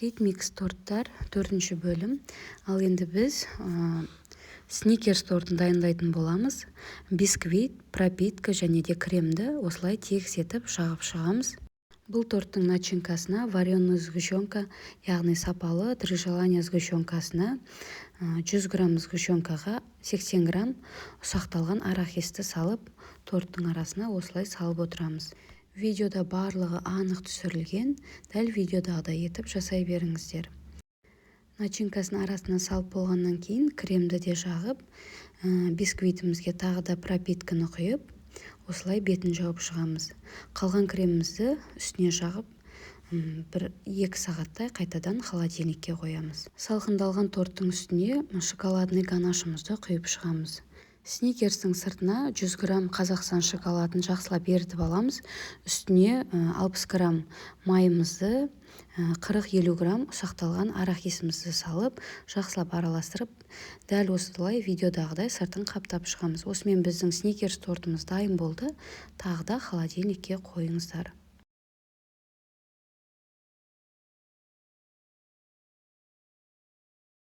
Хит микс торттар, төртінші бөлім. Ал енді біз Сникерс тортын дайындайтын боламыз. Бисквит, пропитка және де кремді осылай тегіс етіп жағып шығамыз. Бұл торттың начинкасына вареный сгущенка, яғни сапалы «Три желания» сгущенкасына 100 грамм сгущенкаға 80 грамм ұсақталған арахисті салып, торттың арасына осылай салып отырамыз. Видеода барлығы анық түсірілген, дәл видеодағыдай етіп жасай беріңіздер. Начинкасын арасына салып болғаннан кейін кремді де жағып, бисквитімізге тағы да пропитканы құйып, осылай бетін жауып шығамыз. Қалған кремімізді үстіне жағып, 1-2 сағаттай қайтадан холодильникке қоямыз. Салқындалған торттың үстіне шоколадный ганашымызды құйып шығамыз. Сникерстің сыртына 100 грамм Қазақстан шоколадын жақсылап ерітіп аламыз. Үстіне 60 грамм майымызды, 40-50 грамм ұсақталған арахисімізді салып, жақсылап араластырып, дәл осылай видеодағыдай сыртын қаптап шығамыз. Осымен біздің Сникерс тортымыз дайын болды. Тағы да холодильникке қойыңыздар.